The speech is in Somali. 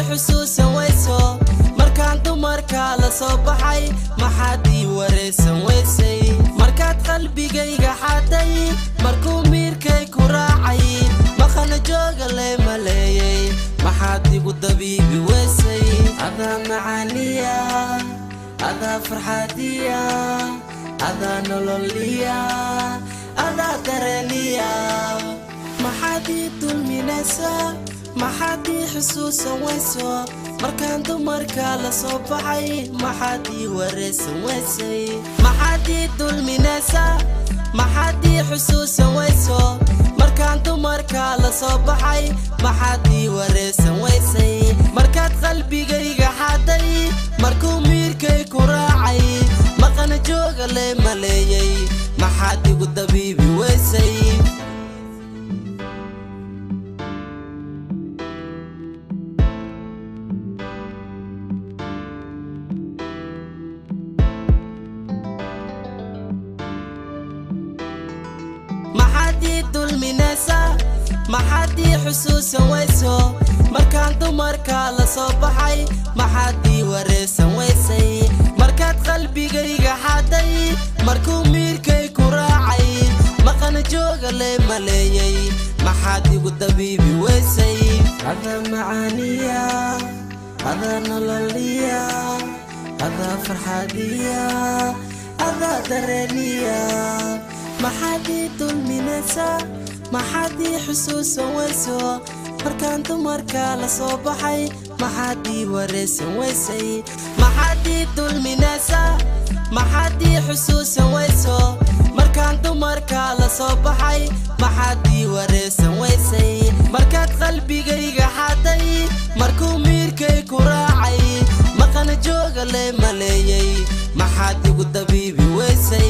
Xusuusan weyso markaan dumarka la soo baxay? Maxaad ii wareysan weysay markaad qalbigayga xaday? Markuu miirkay ku raacay, maqana jooga lee maleeyey, maxaad igu dabiibi weysay? Adaa macaaniya, adaa farxaadiya, adaa nololiya, adaa dareeniya. Maxaad ii dulminaysaa? Maxaad ii xusuusan weyso markaan dumarka la soo baxay? Maxaad ii wareysan weysay? Maxaad ii dulminaysaa? Maxaad ii xusuusan weyso markaan dumarka la soo baxay? Maxaad ii wareysan weysay markaad qalbigayga xaday? Markuu miirkay ku raacay, maqana jooga lee maleeyey, maxaad igu dabiibi weysay? Maxaad ii dulminaysaa? Maxaad ii xusuusan weyso markaan dumarka la soo baxay? Maxaad ii wareysan weysay markaad qalbigayga xaday? Markuu miirkay ku raacay, maqana jooga lee maleeyey, maxaad igu dabiibi weysay? Adaa macaaniya, adaa nololiya, adaa farxaadiya, adaa dareeniya. Maxaad ii dulminaysaa? Maxaad ii xusuusan weyso markaan dumarka la soo baxay? Maxaad ii wareysan weysay? Maxaad ii dulminaysaa? Maxaad ii xusuusan weyso markaan dumarka la soo baxay? Maxaad ii wareysan weysay markaad qalbigayga xaday? Markuu miirkay ku raacay, maqana jooga lee maleeyey, maxaad igu dabiibi weysay?